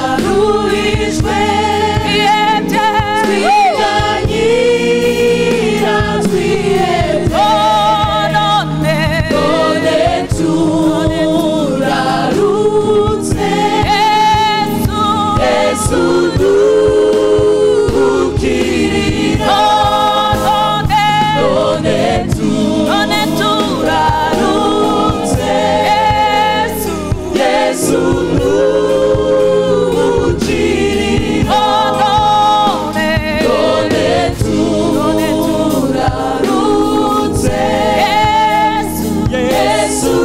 Twararuhijwe twiganyira twihebye none turarutse Yesu dukirira none turarutse Yesu dukirira none turarutse Yesu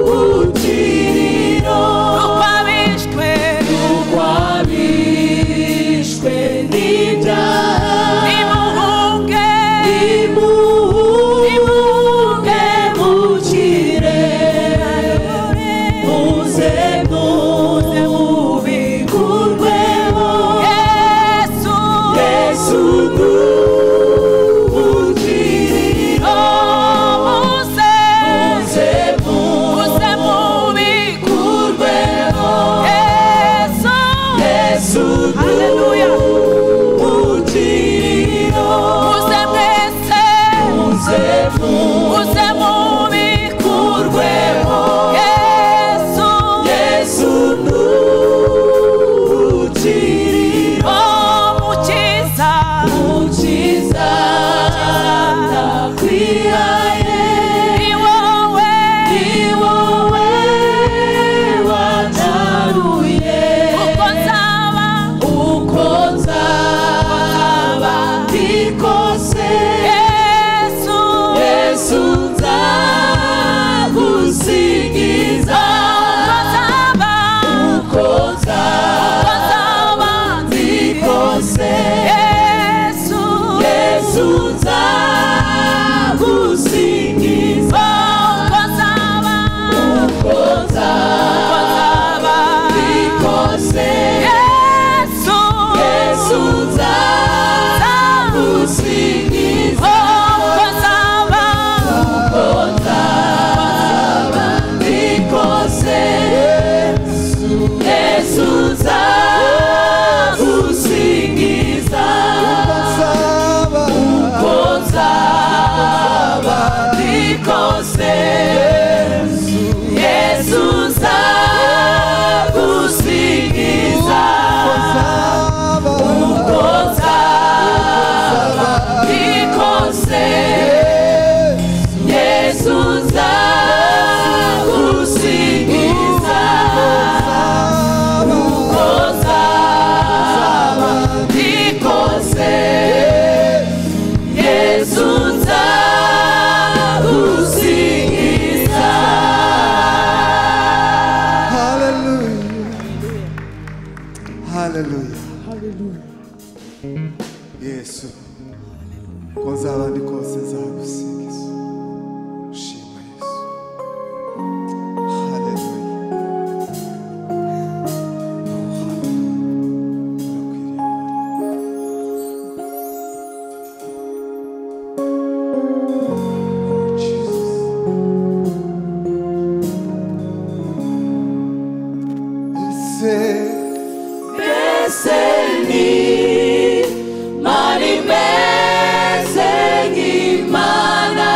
dukirira ukwabishwe n'ibyaha nimuhunge mukire muze mubikurwemo Yesu dukirira muze mubikurwemo Yesu dukirira muze mubikurwemo Yesu dukirira Mukiza ndakwihaye ni wowe wataruye uko nzaba ndi kose Yesu nzagusingiza uko nzaba ndi kose Yesu nzagusingiza uko nzaba ndi kose Yesu nzagusingiza uko nzaba ndi kose Yesu nzagusingiza uko nzaba ndi kose Yesu nzagusingiza uko nzaba ndi kose Yesu nzagusingiza uko nzaba ndi kose Yesu nzagusingiza. Hallelujah. Hallelujah. Yesu, ko nzaba ndi kose nzagusingiza. Shima Yesu. Hallelujah. Oh, hallelujah. Urakwiriye. Oh, Jesus. Ese Mbese ni mani meze nk'Imana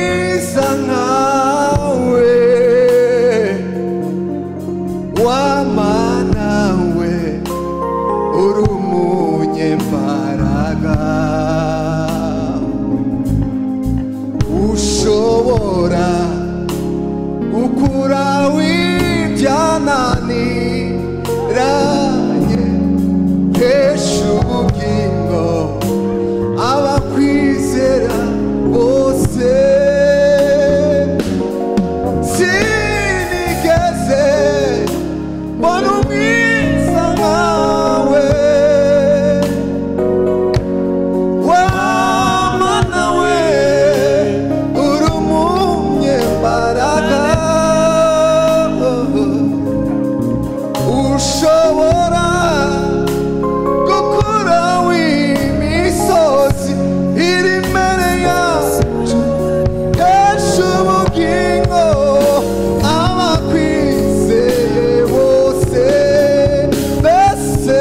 Umwiza nkawe wamana we uri umunyembaraga ushobora gukura w'ibyananiranye hesha ubugingo abakwizera bose. Sinigeze mbona umwiza nkawe wamana we uri umunyembaraga ushobora gukura w'imisozi iri imbere yacu hesha ubugingo abakwizeye bose. Mbese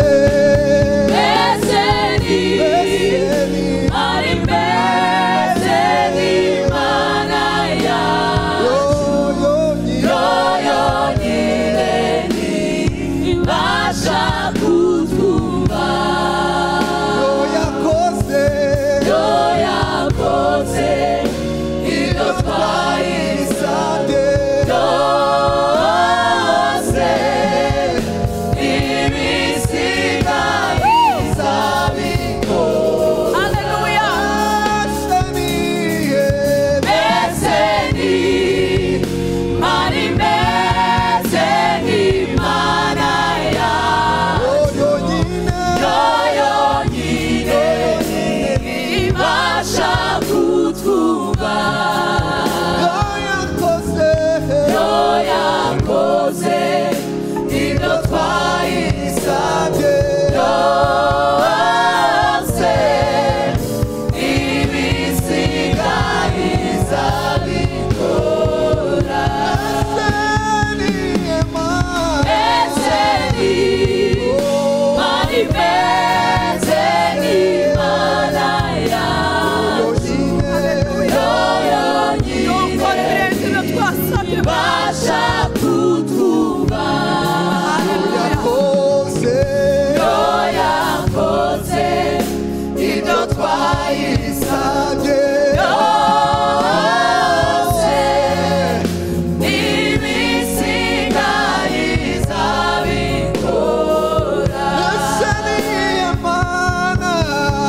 Mbese ni mbese ni ari mbese ni Imana yacu yonyine yonyine ibasha kutwumva. Yo yakoze Yo yakoze ibyo twayisabye isabye byose, ibisigaye izabikora. Haleluya. Mbese Mbese ni ari mbese ni Imana yacu yonyine yonyine ibasha kutwumva. Yo yakoze Yo yakoze ibyo twayisabye isabye byose, ibisigaye izabikora. Mbese ni Mbese ni ari mbese ni Imana yacu yonyine Yokora ibirenze ibyo twasabye. ibasha kutwumva. yakoze Yo yakoze ibyo twayisabye isabye byose, ibisigaye izabikora. Mbese ni Imana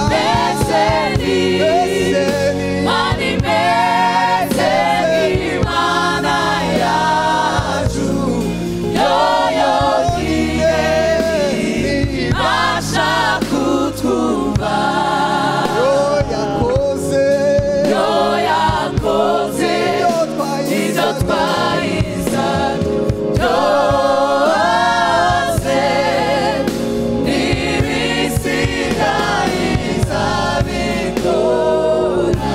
Mbese ni mbese ni ari mbese ni Imana yacu yo yonyine ibasha kutwumva. Yo yakoze Yo yakoze ibyo ibyo twayisabye twayisabye byose, n'ibisigaye izabikora.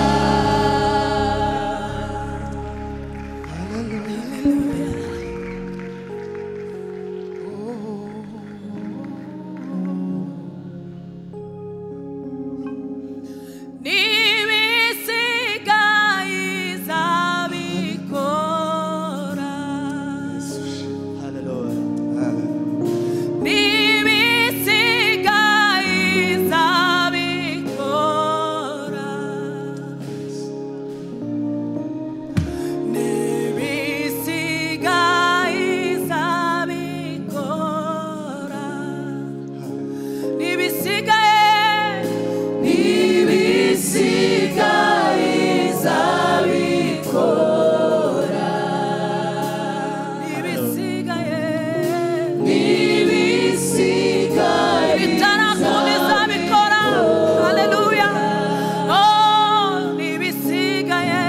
N'ibisigaye izabikora. N'ibisigaye izabikora. N'ibisigaye izabikora. N'ibisigaye N'ibisigaye izabikora. n'ibisigaye N'ibisigaye bitarakunda izabikora. Haleluya. Oh, n'ibisigaye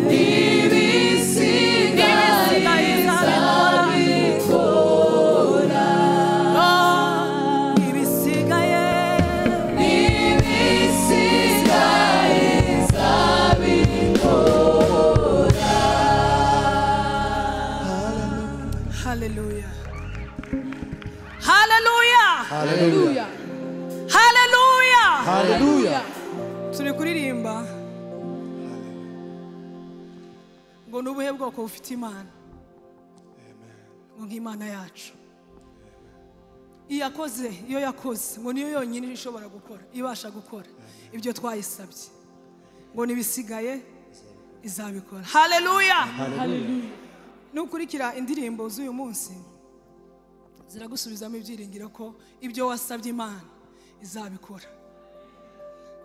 n'ibisigaye izabikora. Oh, n'ibisigaye N'ibisigaye izabikora. Haleluya. Haleluya. Haleluya Haleluya. Haleluya Turi kuririmba. Ngo nubuhe bwoko bufite Imana? Ngo nk'Imana yacu. Iyakoze iyo yakoze ngo niyo yonyine ishobora gukora, ibasha gukora ibyo twayisabye. Ngo nibisigaye izabikora. Haleluya. Haleluya. Nukurikira indirimbo z'uyu munsi ziragusubizamo ibyiringiro ko ibyo wasabye Imana izabikora.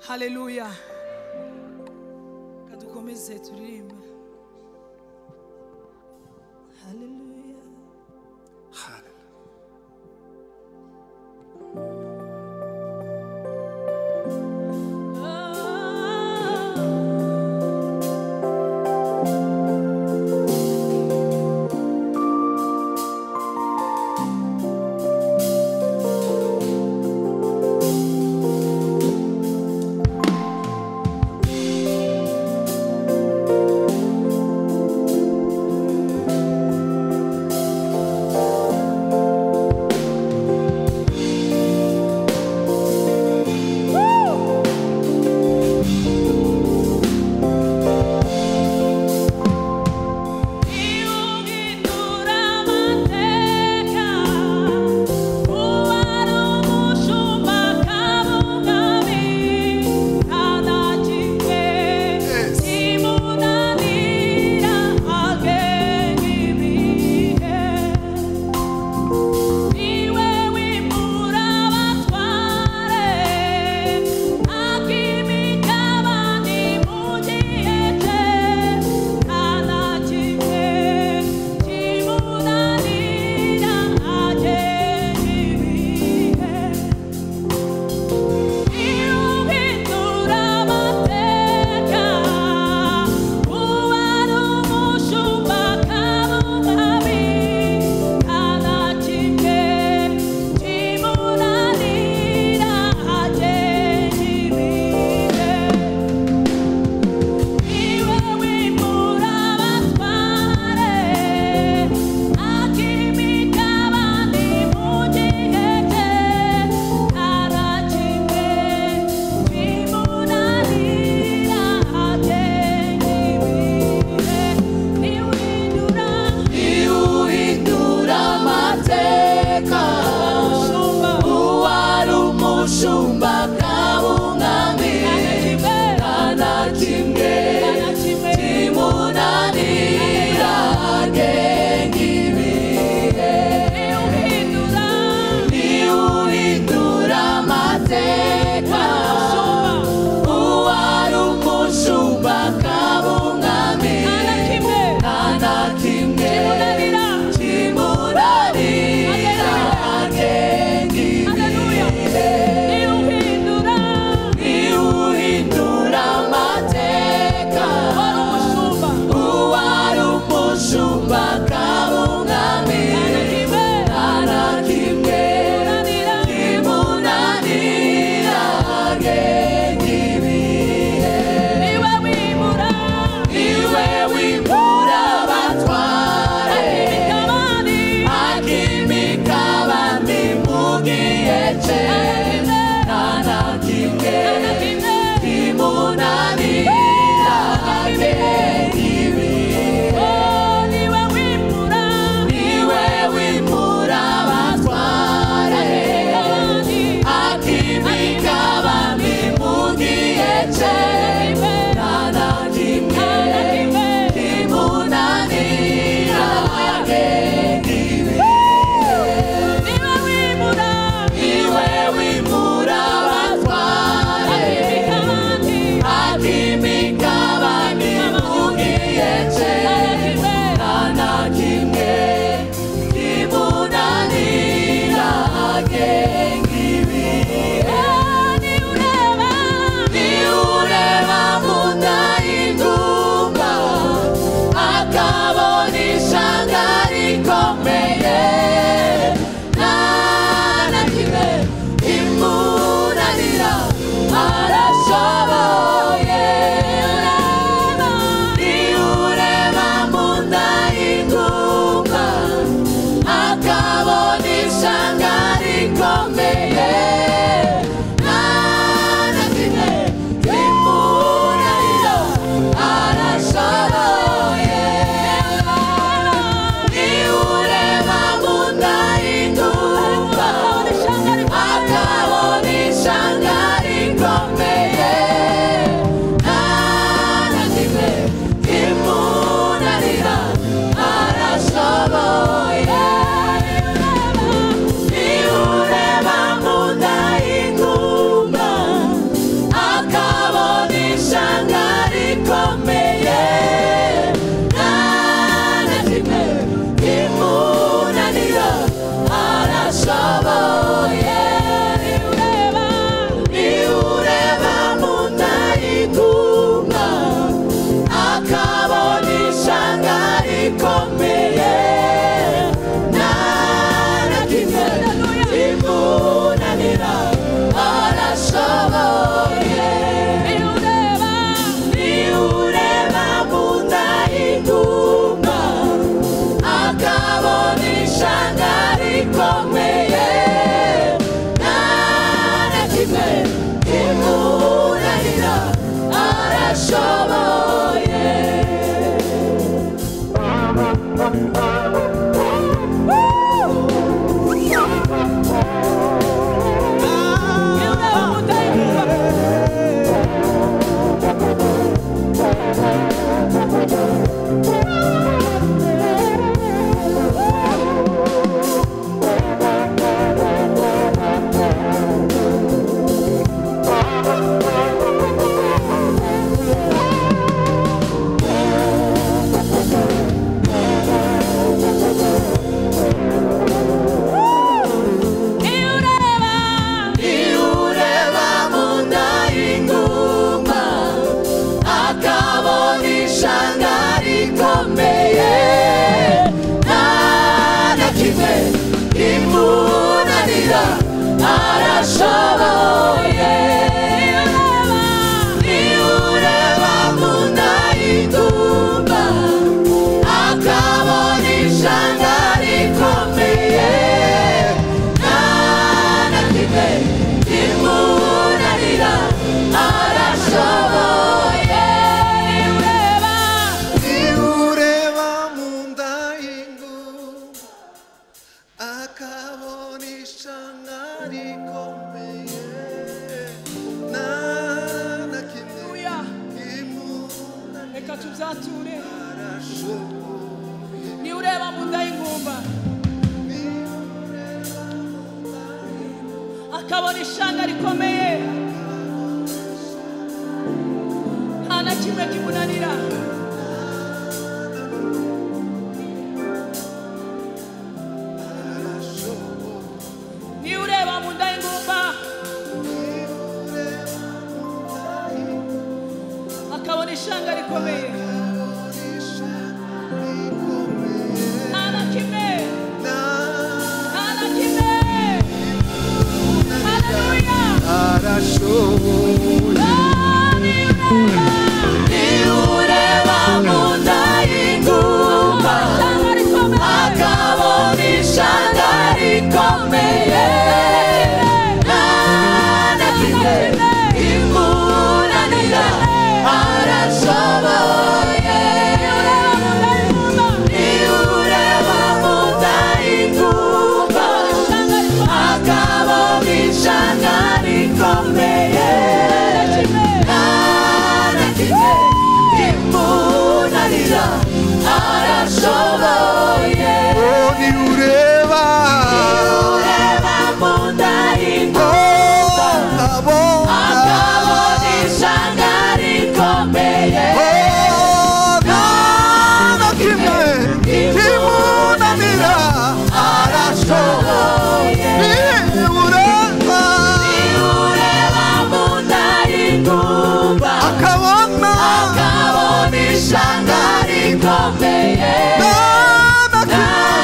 Haleluya. Kadukomeze turirimbe. Haleluya. Haleluya. rikomeye, nta na kimwe kimunanira, arashoboye. Niureba mu nda y'ingumba, akabona ishanga rikomeye, nta na kimwe kimunanira, arashoboye. Niureba mu nda y'ingumba, akabona ishanga rikomeye, nta na kimwe Haleluya. kimunanira, Reka tubyature. arashoboye. Niba ureba mu nda y'ingumba, Niureba mu nda y'ingumba, akabona ishanga rikomeye, nta na kimwe kimunanira. arashoboye. Niba ureba mu nda y'ingumba, Niureba mu nda y'ingumba, akabona ishanga rikomeye, akabona ishanga rikomeye, nta na kimwe, nta nta na kimwe. Haleluya. arashoboye. Niureba mu nda y'ingumba, akabona ishanga rikomeye, nta na kimwe kimunanira, arashoboye. Niureba mu nda y'ingumba, akabona ishanga rikomeye, nta na kimwe kimunanira, arashoboye. Oh, niureba, Niureba mu nda y'ingumba, oh, abona, akabona ishanga rikomeye, oh, nta na kimwe kimunanira, arashoboye. Niureba, Niureba mu nda y'ingumba, akabona, akabona ishanga rikomeye, nta na kimwe,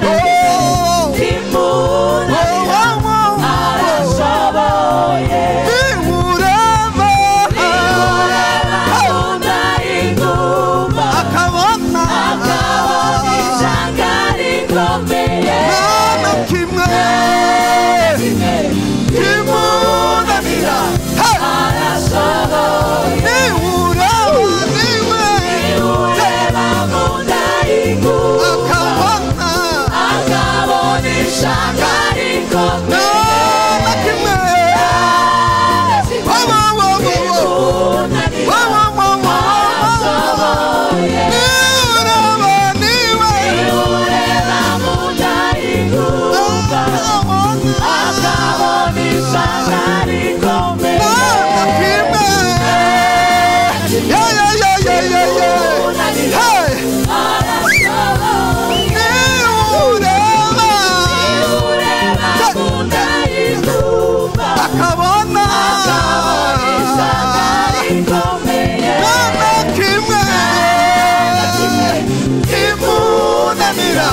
oh, kimunanira, oh, oh, oh, arashoboye. niureba, Niureba mu nda y'ingumba, akabona, akabona ishanga rikomeye, nta na kimwe kimunanira. Hey! arashoboye. Niureba, niwe, Niureba mu nda y'ingumba, akabona, akabona ishanga rikomeye, nta na kimwe. Wo, wo, wo, wo, wo. kimunanira, Wo, wo, wo, wo, wo, wo. arashoboye. Niureba, niwe, Niureba mu nda y'ingumba, akabona, akabona ishanga rikomeye, nta na kimwe. Yeah, yeah, yeah, yeah, yeah, yeah. Hey! arashoboye. Niureba, Niureba mu nda y'ingumba, akabona, akabona ishanga rikomeye, nta na kimwe kimunanira,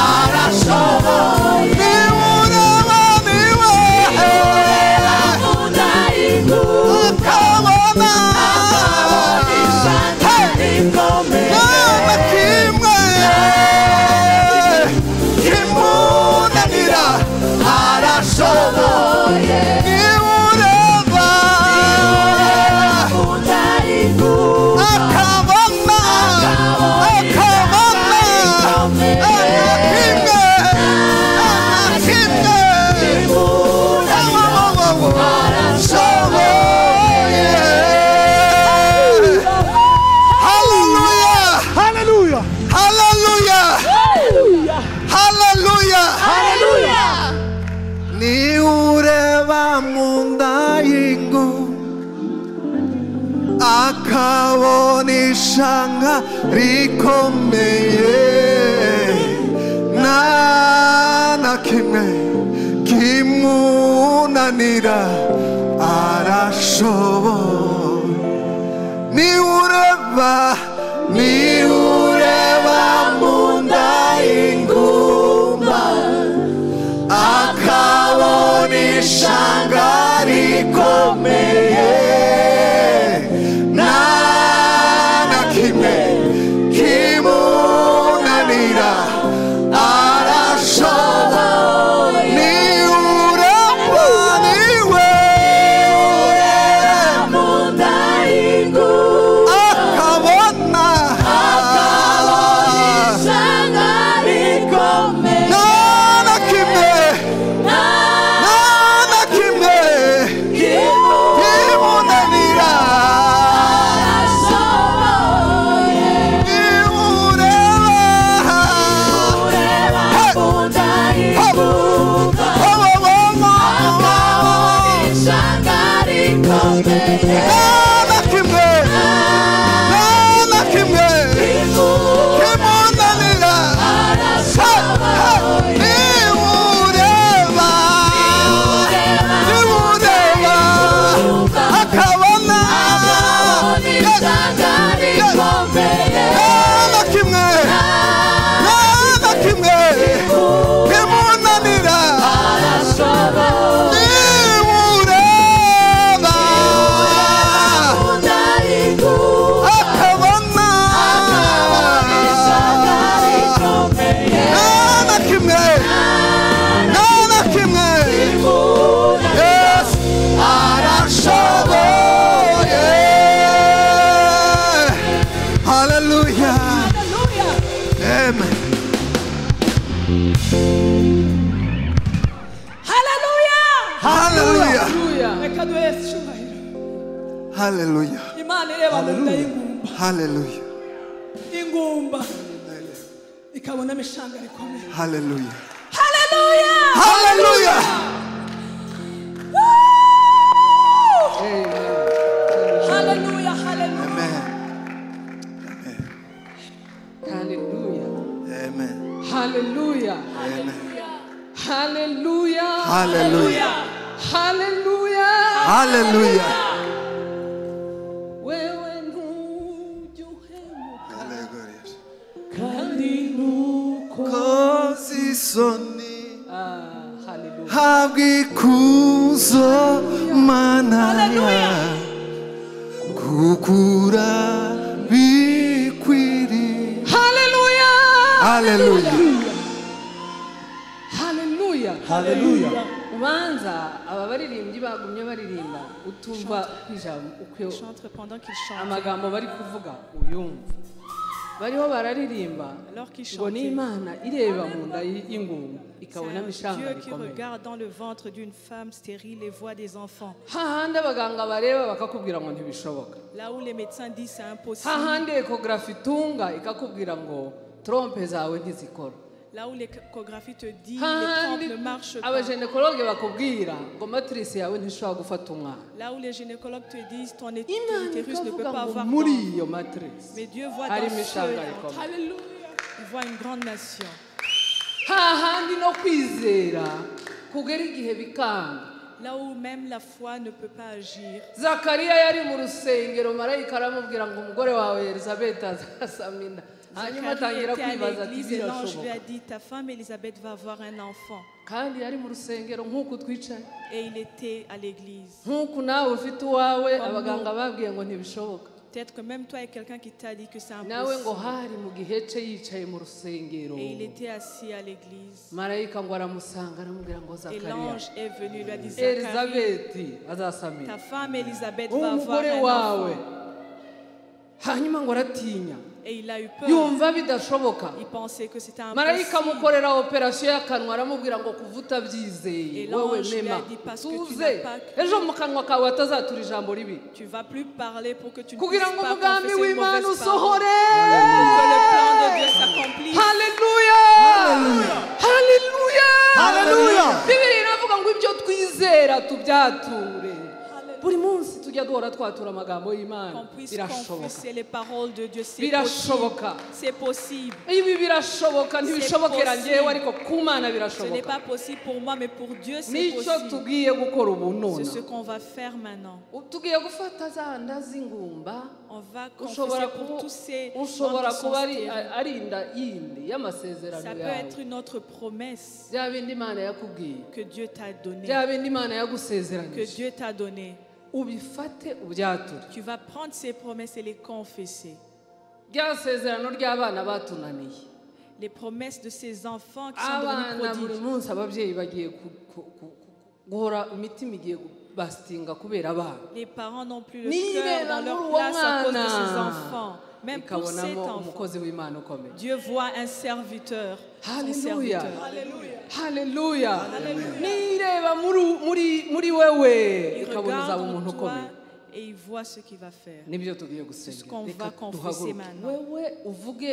arashoboye. Niureba, niwe, Niureba mu nda y'ingumba, akabona, akabona ishanga rikomeye, nta na kimwe kimunanira, arashoboye. Niureba, mu nda y'ingumba, akabona, akabona, nta na kimwe, nta na kimwe. Hallelujah! Hallelujah. Hallelujah! Hallelujah! Hallelujah. Niureba mu nda y'ingumba, akabona ishanga rikomeye, nta na kimwe kimunanira, arashoboye. Niureba, niureba Hallelujah. Hallelujah. Amen. Hallelujah. Hallelujah. Reka duhe Yesu icyubahiro. Hallelujah. Imana ireba mu nda y'ingumba. Hallelujah. Ingumba ikabonamo ishanga rikomeye. Hallelujah. Hallelujah. Hallelujah. Hallelujah. Hallelujah. Amen. Hallelujah. Amen. Hallelujah. Amen. Hallelujah. Hallelujah. Hallelujah. Hallelujah. Wewe ntujya uhemuka Hallelujah. kandi nuko Koza isoni hallelujah. habwa ikuzo mana kukura bikwiriye. Hallelujah. Hallelujah. Hallelujah. Hallelujah. Ubanza aba baririmbyi bagumye baririmba utumva ijambo uko Chantre pendant qu'il chante. amagambo bari kuvuga uyumva bariho bararirimba Alors qu'il ngo ni chantait. Imana ireba mu nda y'ingumba C'est ikabonamo un ishanga Dieu qui rikomeye. regarde dans le ventre d'une femme stérile et voit des enfants. Hahandi abaganga bareba bakakubwira ngo ntibishoboka. Là où les médecins disent c'est impossible. Hahandi ekogarafi itunga ikakubwira ngo trompe zawe ntizikora. Là où l'échographie te dit les trompes Hahandi ne marchent pas. abajenekologe bakubwira ngo matrice yawe ntishobora gufata umwana. Là où les gynécologues te disent ton Imana utérus ne peut ikavuga pas ngo avoir muri d'enfant. iyo matrice Mais Dieu voit dans harimo ce ishanga ventre. rikomeye. Il voit une grande nation. Hahandi no kwizera kugera igihe bikanga. Là où même la foi ne peut pas agir. Zakariya yari mu rusengero marayika aramubwira ngo umugore wawe Elizabeth azasamina. Hanyuma Zacharie atangira était à kwibaza ati l'église et l'ange lui birashoboka. a dit ta femme Élisabeth va avoir un enfant. Kandi yari mu rusengero nk'uku twicaye. Et il était à l'église. Nk'uku nawe ufite uwawe abaganga babwiye ngo ntibishoboka. Peut-être que même toi, il y a quelqu'un qui t'a dit que c'est Nawe ngo impossible. hari mu gihe cye yicaye mu rusengero. Et il était assis à l'église. Marayika ngo aramusanga aramubwira ngo Et Zakariya l'ange est venu, il lui a dit Zacharie, Elizabeth azasamira. ta femme Élisabeth va avoir Umugore un wawe. enfant. Hanyuma ngo aratinya. Et il a eu peur. Yumva bidashoboka. Il pensait que c'était Marayika impossible. amukorera operasiyo y'akanwa aramubwira ngo kuva utabyizeye Et wowe l'ange lui mema a dit, parce que tu tuze n'as pas cru. ejo mu kanwa kawe hatazatura ijambo ribi Tu vas plus parler pour que tu ne kugira puisses ngo pas umugambi confesser une w'Imana mauvaise parole. usohore. Pour que le plan de Dieu s'accomplisse. Haleluya, haleluya, Hallelujah. Bibiliya iravuga ngo ibyo twizera tubyature buri munsi tujya duhora twatura amagambo y'Imana. Qu'on puisse Birashoboka. confesser les paroles de Dieu. C'est Birashoboka. possible. C'est possible. Ibi birashoboka ntibishobokera possible. njyewe ariko ku Mana Ce n'est birashoboka. pas possible pour moi, mais pour Dieu, c'est Nicyo possible. tugiye gukora ubu C'est ce none. qu'on va faire maintenant. Tugiye gufata za nda z'ingumba. On va Ushobora confesser pour kuba tous ces gens ushobora qui sont kuba ari stériles. ari inda yindi y'amasezerano Ça peut yawe. être une autre promesse Bya bindi Imana yakubwiye. que Dieu t'a donnée. Bya bindi Imana Que yagusezeranyije. Dieu t'a donnée. Ubifate ubyature. Tu vas prendre ces promesses et les confesser. Rya sezerano ry'abana batunaniye. Les promesses de ces enfants qui sont devenus Abana buri prodigues. munsi ababyeyi bagiye guhora imitima igiye basitinga kubera abana. Les parents n'ont plus le cœur Nireba dans leur muri uwo place à cause de ces mwana enfants. Même pour cet ikabonamo enfant, umukozi w'Imana ukomeye. Dieu voit un serviteur. Son Haleluya. serviteur. Haleluya. Nireba muri wewe Il ikabona regarde uzaba en umuntu toi ukomeye. et il voit ce qu'il va faire. Nibyo tugiye ce gusenga. qu'on Reka va confesser duhaguruke. maintenant. Wewe uvuge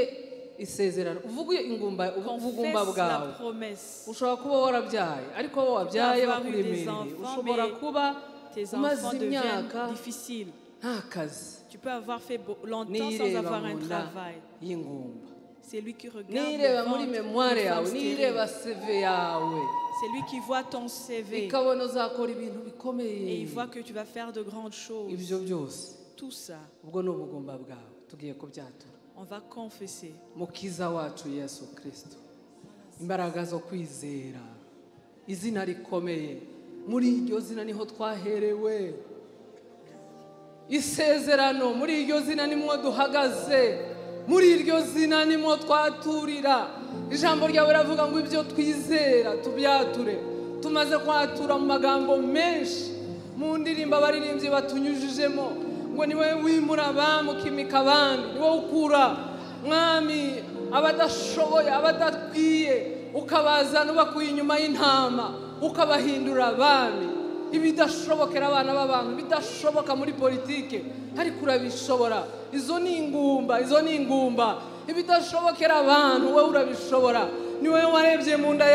isezerano uvuge ingumba ubugumba Confesse la bwawe. promesse. Ushobora kuba warabyaye ariko wowe wabyaye avoir eu des bakuremereye. enfants, Ushobora mais kuba Tes umaze enfants deviennent imyaka difficiles. nta kazi. Tu peux avoir fait longtemps sans Nireba avoir un mu nda travail. y'ingumba. C'est lui qui regarde Nireba le muri ventre memoire d'une yawe femme stérile. nireba CV yawe C'est lui qui voit ton CV ikabona uzakora ibintu bikomeye. et il voit que tu vas faire de grandes choses. Ibyo byose Tout ça, ubwo ni ubugumba bwawe tugiye kubyatura. on va confesser. Mukiza wacu Yesu Kristo imbaraga zo kwizera izina rikomeye muri iryo zina niho twaherewe isezerano muri iryo zina nimwo duhagaze muri iryo zina nimwo twaturira ijambo ryawe riravuga ngo ibyo twizera tubyature tumaze kwatura mu magambo menshi mu ndirimbo abaririmbyi batunyujijemo ngo ni wowe wimura abami ukimika abandi ni wowe ukura Mwami, abadashoboye, abadakwiye, ukabazana ubakuye inyuma y'intama, ukabahindura abami. Ibidashobokera abana b'abantu, bidashoboka muri politike, ariko urabishobora. Izo ni ingumba, izo ni ingumba. Ibidashobokera abantu, wowe urabishobora. Ni wowe warebye mu nda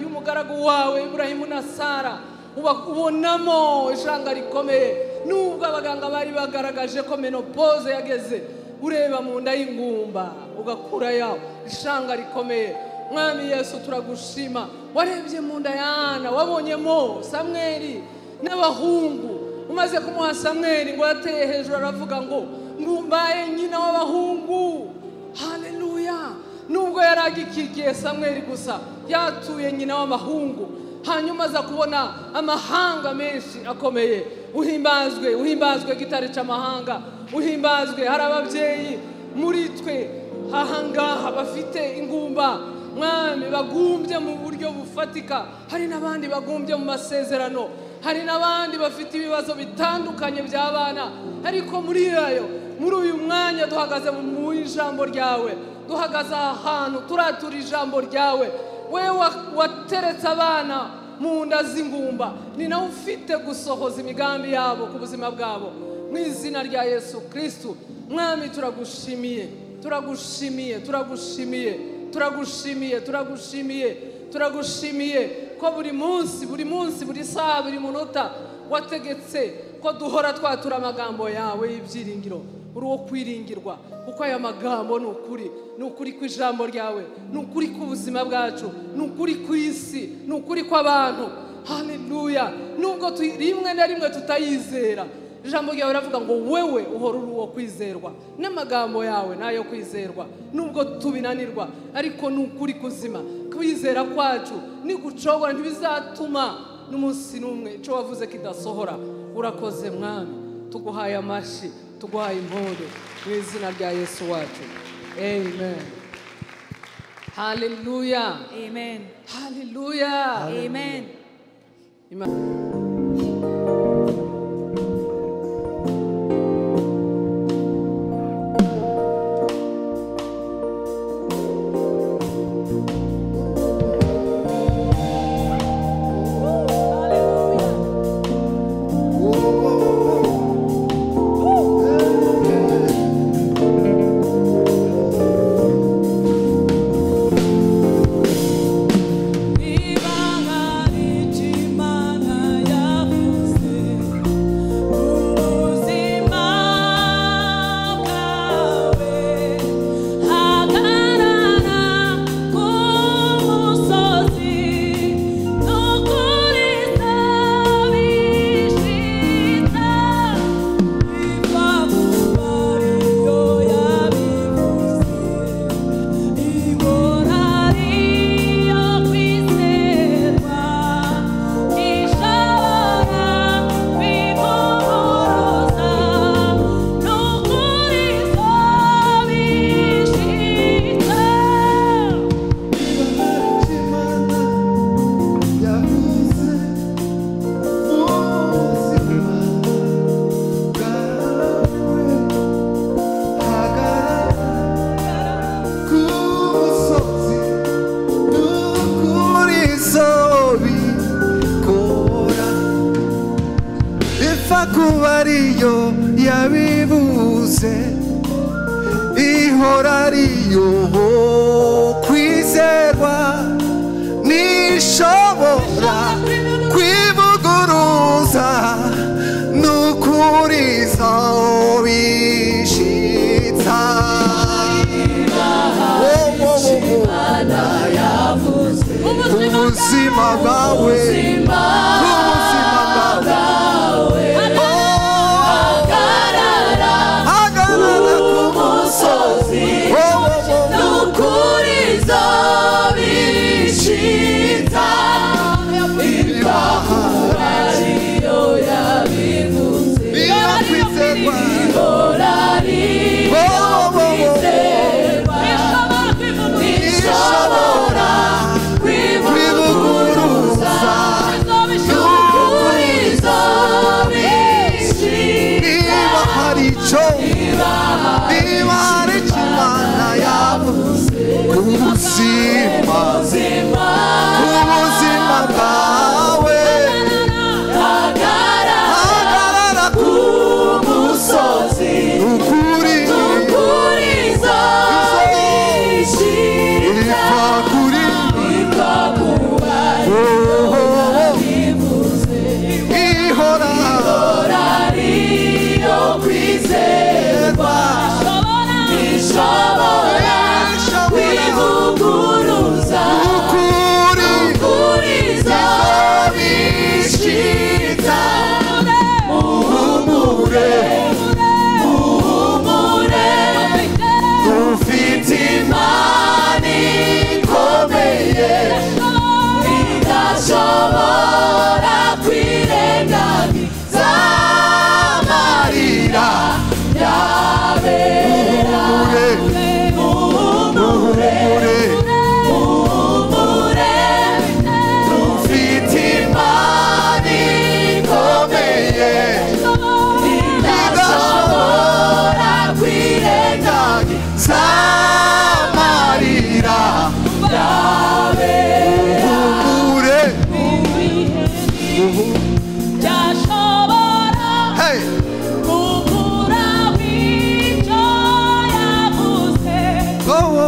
y'umugaragu wawe Iburahimu na Sara, ubonamo ishanga rikomeye. Nubwo abaganga bari bagaragaje ko menopause yageze, ureba mu nda y'ingumba ugakura yawo ishanga rikomeye. Mwami Yesu, turagushima. Warebye mu nda ya Ana, wabonyemo Samweli n'abahungu. Umaze kumuha Samweli ngo yateye hejuru aravuga ngo ngumbaye nyina w'abahungu. Haleluya. Nubwo yari agikikiye Samweli gusa, yatuye nyina w'amahungu. Hanyuma aza kubona amahanga menshi akomeye. Uhimbazwe, uhimbazwe gitare cy'amahanga, uhimbazwe. Hari ababyeyi muri twe ahangaha bafite ingumba, Mwami, bagumbye mu buryo bufatika. Hari n'abandi bagumbye mu masezerano, hari n'abandi bafite ibibazo bitandukanye by'abana. Ariko muri ayo, muri uyu mwanya duhagaze mu ijambo ryawe, duhagaze aha hantu turatura ijambo ryawe. Wewe wateretse abana mu nda z'ingumba, ni nawe ufite gusohoza imigambi yabo ku buzima bwabo. Mu izina rya Yesu Kristu, Mwami, turagushimiye, turagushimiye, turagushimiye, turagushimiye, turagushimiye, turagushimiye ko buri munsi, buri munsi, buri saha, buri munota wategetse ko duhora twatura amagambo yawe y'ibyiringiro. Uri uwo kwiringirwa, kuko aya magambo ni ukuri, ni ukuri kw'ijambo ryawe, ni ukuri k'ubuzima bwacu, ni ukuri kw'isi, ni ukuri kw'abantu. Haleluya. Nubwo rimwe na rimwe tutayizera, ijambo ryawe riravuga ngo wewe uhora uri uwo kwizerwa, n'amagambo yawe nayo kwizerwa. Nubwo tubinanirwa, ariko ni ukuri kuzima. Kwizera kwacu nigucogora ntibizatuma n'umunsi n'umwe icyo wavuze kidasohora. Urakoze Mwami, tuguhaye amashyi, tuguhaye impundu mu izina rya Yesu wacu. Amen. Haleluya. Amen. Haleluya. Amen. Kubariyo yabibuze ihorariyo kwizerwa nishobora kwivuguruza nukuriza bishitsa. Ubuzima bwawe, ubuzima bwawe, hagarara ku musozi, nukuriza bishitsa ibahariyo yabivuze kwizerwa ihorariyo kwizerwa ishobora kwivuguruza kwivuguruza.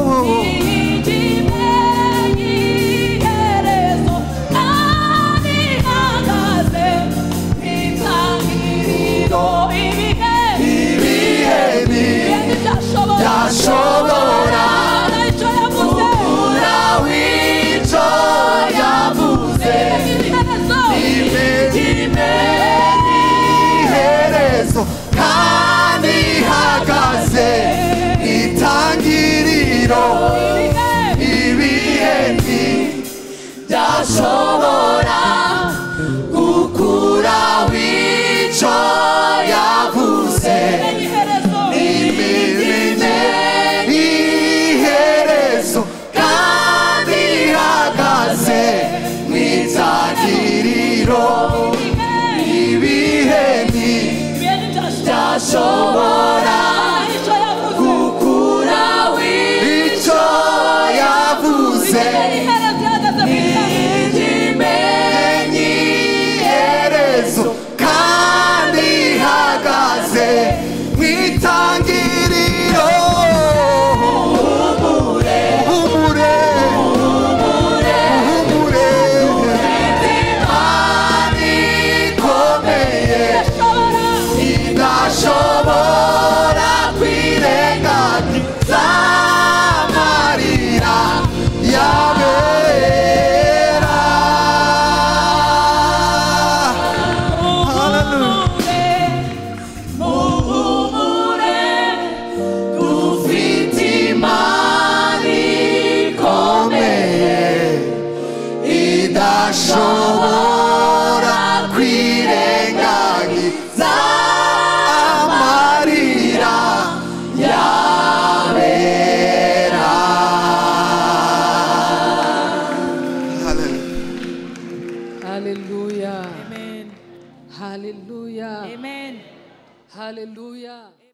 wo. Ibihe byashobora gukura w'icyo yavuze. Iherezo kandi ihagaze itangiriro. Ibihe ntibyashobora.